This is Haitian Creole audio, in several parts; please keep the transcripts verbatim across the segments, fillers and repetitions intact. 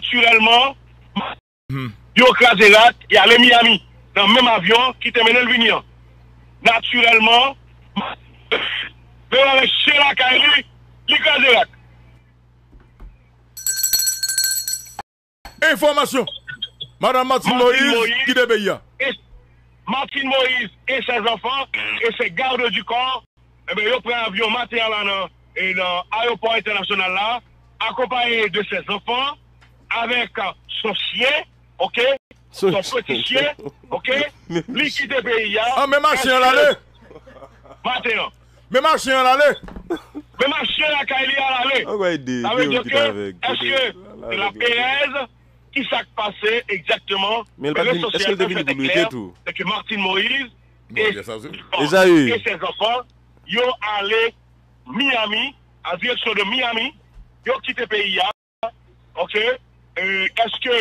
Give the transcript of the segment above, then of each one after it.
Natirèlman, yo kraze rak, y ale Miami, nan menm avyon ki te mennen l vini an. Natirèlman, menm avèk chen lakay li, li kraze rak. Enfòmasyon. Madanm Martine Moïse kite peyi a. Martine Moïse et ses enfants et ses gardes du corps, eh ben, yo pran avyon maten an la nan, e nan ayewopò entènasyonal la, akonpaye de ses enfants, avec son chien, ok, son petit chien, ok, li kite peyi a. Ah, men machin an l ale. Maten an. Men machin an l ale. Men machin lakay li a l ale. Sa vle di ke, èske se la perèz? Ki sa k pase egzakteman? Men rezo sosyal an fè te klè, se ke Martine Moïse e e ses enfants, yo ale Miami, an direksyon de Miami, yo kite peyi a. Ok. Èske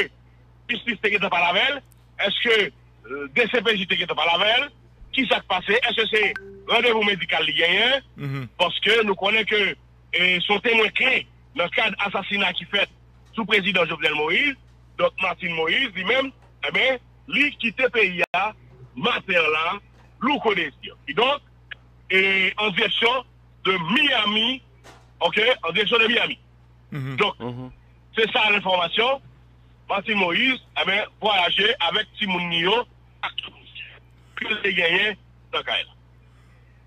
jistis te gentan pale avè l? Èske DCPJ te gentan pale avè l? Ki sa k pase? Èske se randevou medikal li genyen? Paske nou konnen ke se yon temwen kle nan kad asasina ki fèt sou prezidan Jovenel Moïse. Donk Martine Moïse li menm, enben, li kite peyi a maten an la, louko dezir. Kidonk, e, an direksyon de Miami, ok, an direksyon de Miami. Donk, se sa lenfòmasyon. Martine Moïse, enben, vwayaje avèk timoun li yo ak tout moun ke l te genyen nan kay la.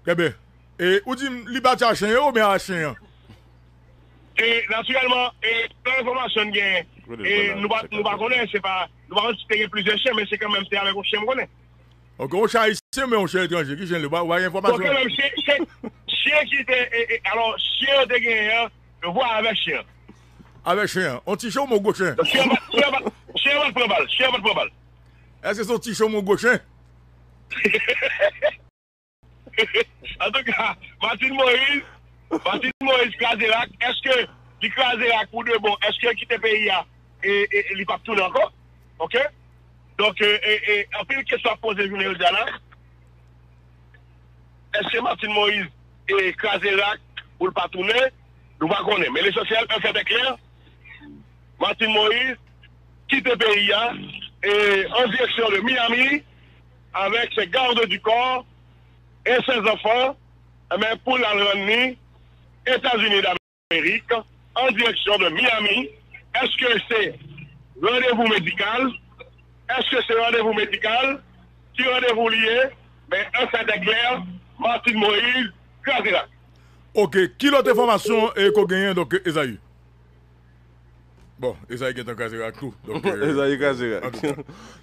Trè byen. E ou di m li pati a chen yo oubyen a chen an? E natirèlman, e nan enfòmasyon n genyen, e nou pa nou pa konnen, se pa nou pa konn si te gen plizyè chen, men se kanmenm se avèk yon chen m konnen. Ok, yon chen ayisyen men yon chen etranje, ki chen li? Ou pa gen enfòmasyon? Bon, kanmenm, chen, chen, chen ki te, e, e, alò, chen yo te genyen an, yo vwayaje avèk chen an. Avèk chen an. Yon ti chen oubyen yon gwo chen? Chen an pa t pran bal, chen an pa t pran bal. Èske se yon ti chen oubyen yon gwo chen? Antouka, Martine Moïse, Martine Moïse kraze rak, èske li kraze rak pou de bon? Èske l kite peyi a e, e, e li p ap tounen ankò? Ok? Donk, e, e, e, anpil kesyon ap poze jounen jodi a la. Èske Martine Moïse e kraze rak pou l pa tounen? Nou pa konnen. Men lesansyèl, un fait est clair, Martine Moïse kite peyi a e an direksyon de Miami avec ses gardes du corps et ses enfants, enben, pou l al rann li Etazini Damerik, an direksyon de Miami. Èske se randevou medikal? Èske se randevou medikal? Ki randevou li ye? Men, un fait est clair, Martine Moïse kraze rak. Ok, ki lòt enfòmasyon e ke w genyen, donk, Ezayi? Bon, Ezayi gentan kraze rak tou. Donk, e, Ezayi kraze rak.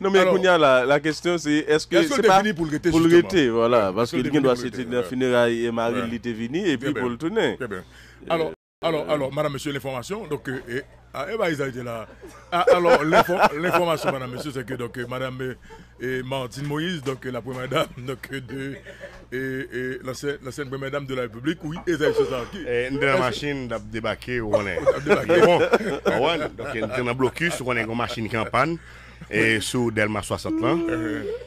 Non, men kounye a la, la kesyon se, èske se pa pou l rete, vwala, paske li gen dwa se te nan fineray e mari l li te vini, epi pou l tounen. Trè byen. Alò, alò, alò, madam, mesye, lenfòmasyon, donk, e, a, e ba Ezayi te la. A, alò, lenfò, lenfòmasyon, madam, mesye, se ke, donk, e, madam, e, e Martine Moïse, donk, e, la première dame, donk, e, de, e, e, l'ancienne, l'ancienne première dame de la République, wi, Ezayi Sosa, ki. E, n te nan machin, n t ap debake, ou konnen. N t ap debake. Bon, ou konprann? Donk, n te nan blokis, ou konnen, gen yon machin ki an pàn, e, sou Dèlma swasant lan.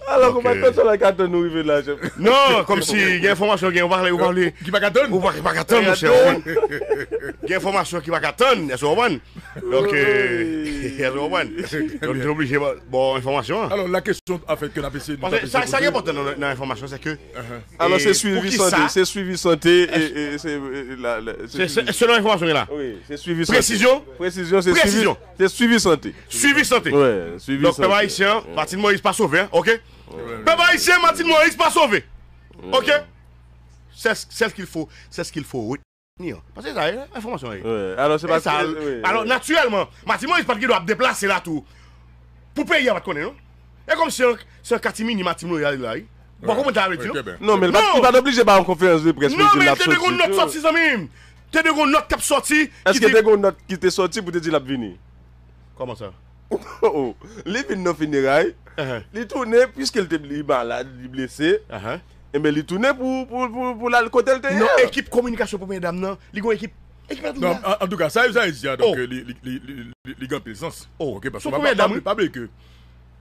Alò, konpatriyòt, sa la ka tann nou rive la, chèf. Non, kòmsi, gen enfòmasyon, gen, ou pa vle, ou pa vle. Ki pa ka tann? Ou pa, ki pa ka tann, monchè, ou konprann? Gen enfòmasyon ki pa ka tann, èske ou konprann? Donk, e, èske ou konprann? Donk, nou oblije ba w enfòmasyon an. Alò, la kesyon, an fèt, ke n ap eseye, nou t ap eseye poze. Sa ki enpòtan nan, nan enfòmasyon, se ke, e, pou ki sa? Alò, se swivi sante, se swivi sante, e, e, se, e, la, la, se swivi. Se, se, selon enfòmasyon ki la. Wi, se swivi sante. Presizyon? Presizyon, se swivi, se swivi sante. Swivi sante. Wi, swivi sante. Donk, pèp ayisyen, Martine Moïse pa sove, en, ok? Pèp ayisyen, Martine Moïse pa sove. Ok? C'est, c'est ce qu'il faut, c'est ce qu'il faut retenir. Paske sa, e, enfòmasyon, e. Wi, alò, se pa sa. Wi, alò, natirèlman, Martine Moïse pa t gen dwa ap deplase la tou. Pou peyi a pa t konnen, non? E kòmsi se an, se an katimini Martine Moïse ale la, wi. Ou pa konprann sa vle di, non? Non, men li pa, li pa t oblije ba yon konferans de près pou l di l ap soti. Non, men te dwe gen yon nòt sòti, zanmi m. Te dwe gen yon nòt k ap sòti. Èske te gen yon nòt ki te sòti pou te di l ap vini? Kòman sa? Oh, li vin nan fineray, li tounen, piske l te, li malad, li blese. Enben, li tounen pou, pou, pou, pou l al kote l te ye. Non, ekip kominikasyon pou premyè dam nan, li gen yon ekip, ekip la tou la. Non, an, antouka, sa Ezayi di a, donk, li, li, li, li, li, li gen anpil sans. Ok, paske pa, pa, pa bliye ke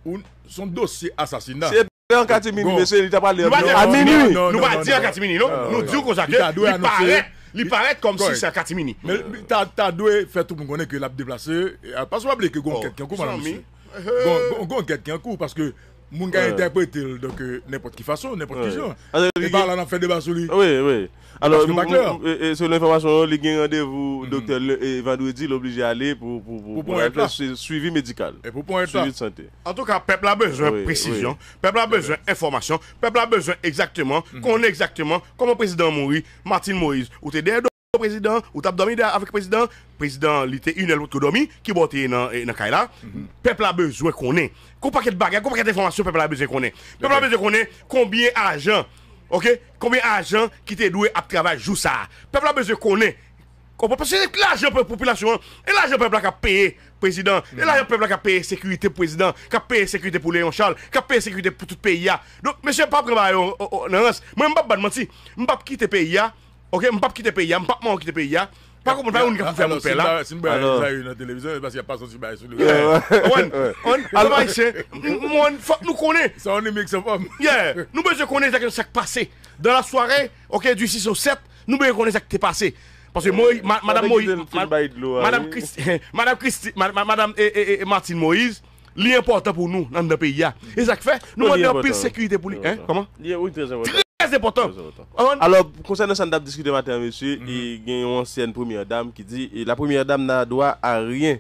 se yon dosye asasina. Se an katimini, mesye, li ta pale a minwi. Nou pa di an katimini, non. Nou di w konsa ke li parèt Li parèt kòmsi se an katimini. Men li ta, ta dwe fè tout moun konnen ke l ap deplase. E, paske w pa bliye ke gon kèt ki an kou, madan, mesye. Gon, gon, gon kèt ki an kou, paske moun ka entèprete l, donk, e, nenpòt ki fason, nenpòt ki jan. E pa la n ap fè deba sou li. Wi, wi. Alò, e, e, selon enfòmasyon yo, li gen randevou doktè e vandredi, li oblije ale pou, pou, pou, pou al fè swi-, swivi medikal. E pou pran eta. Swivi de sante. Antouka, pèp la bezwen presizyon, pèp la bezwen enfòmasyon, pèp la bezwen egzakteman, konnen egzakteman kòman prezidan an mouri, Martine Moïse, ou te dèyè do prezidan, ou t ap dòmi dèyè avèk prezidan, prezidan, li te inè l potko dòmi, ki bò w te ye nan, e, nan kay la. Pèp la bezwen konnen. Gon pakèt bagay, gon pakèt enfòmasyon pèp la bezwen konnen. Pèp la bezwen konnen konbyen ajan, oke? Konbyen ajan ki te dwe ap travay jou sa a. Pèp la bezwen konnen. Konprann? Paske se lajan pèp, popilasyon an, e lajan pèp la k ap peye prezidan, e lajan pèp la k ap peye sekirite pou prezidan, k ap peye sekirite pou Léon Charles, k ap peye sekirite pou tout peyi a. Donk, mesye, pa pran bagay yo, o, o, nan rans. Mwen, m p ap ba n manti. M p ap kite peyi a, oke? M p ap kite peyi a, m p ap manyen kite peyi a. Pa konprann, pa youn ki pou fè moun pè la. Si m bay Ezayi nan televizyon, se paske y ap pase yon ti bagay sou li. Yeah. Konprann? Konprann? Pèp ayisyen, m, m, fòk nou konnen. Sa yon remix anfòm. Yeah. Nou bezwen konnen egzakteman sa k pase. Dans la soirée, oke, du six au sept, nou bezwen konnen sa k te pase. Paske Moïse, ma-, madan Moïse, madan Christi-, madan Christi-, ma-, ma-, madan, e, e, e, Martine Moïse, li enpòtan pou nou anndan peyi a. E sa k fè nou mande anpil sekirite pou li. Hein? Kòman? Li, wi, trè enpòtan. Trè enpòtan. Trè enpòtan. Alò, konsènan sa n t ap diskite maten an, mesye, e gen yon ansyèn premyè dam ki di, e, la première dame n'a droit à rien.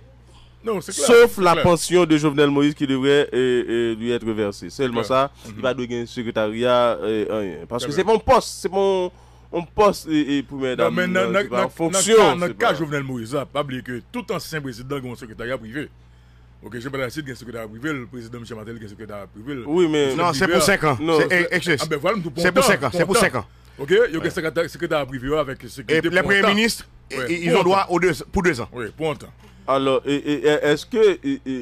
Non, se klè, sauf la pension de Jovenel Moïse qui devrait, euh, euh, lui être versée. Sèlman sa, li pa dwe gen sekretarya, euh, anyen. Paske se pa yon pòs, se pa yon, yon pòs, e, e, premyè dam, nan, se pa yon fonksyon. Nan ka Jovenel Moïse la, pa bliye ke tout ansyen prezidan gen yon sekretarya prive. Oke, Jean Baptiste gen sekretarya prive l, prezidan Michel Martelly gen sekretarya prive l. Wi, men non, se pou senk an. Se, e, excuse. Ah ben, vwala, m tou pran tan. Se pou senk an, se pou senk an. Oke, yo gen sekretarya, sekretarya prive yo avèk sekirite pou yon tan. E lè premye minis, ils ont droit aux deux, pour deux ans. Wi, pou yon tan. Alò, e, e, e, èske, e, e,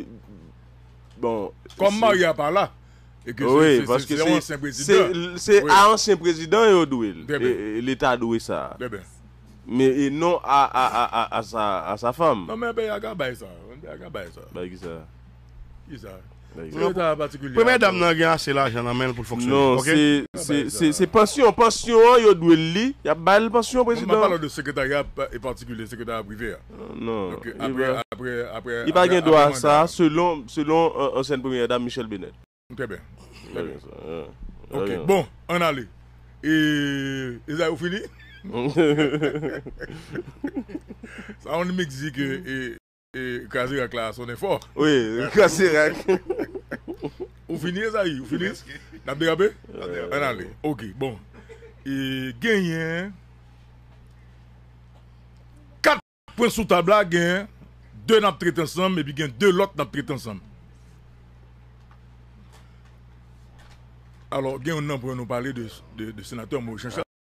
bon, kòm Maria pa la, e ke se, wi, se, paske se, se yon ansyen prezidan. Se a ansyen prezidan yo dwe l. Trè byen. E, e, Leta dwe sa. Trè byen. Men, e non a, a, a, a, a sa, a sa fanm. Non, men peyi a ka bay sa. Peyi a ka bay sa. Bay ki sa? Ki sa? Bay ki sa? Sekretè patikilye a. Premyè dam nan gen ase lajan nan men l pou l fonksyone. Non, oke? Se, se, se, se pansyon. Pansyon an, yo dwe l li. Y ap ba l pansyon, prezidan. Mwen pa pale de sekretarya pa-, e patikilye, sekretarya prive a. Non. Donk, apre, apre, apre, li pa gen dwa a sa, selon, selon, euh, ansyèn premyè dam Michèle Bennett. Trè byen. Trè byen. Ok, bon, ann ale. E, Ezayi, ou fini? Sa yon mizik, e, e, e, kraze rak la sonnen fò. Wi, kraze rak. Ou fini, Ezayi? Ou fini? N ap derape? Ann ale. Ok, bon. E, genyen kat pwen sou tab la, gen de n ap trete ansanm, epi gen de lòt n ap trete ansanm. Alò, gen youn nan pwen nou pale de, de, de senatè Moïse Jean Charles.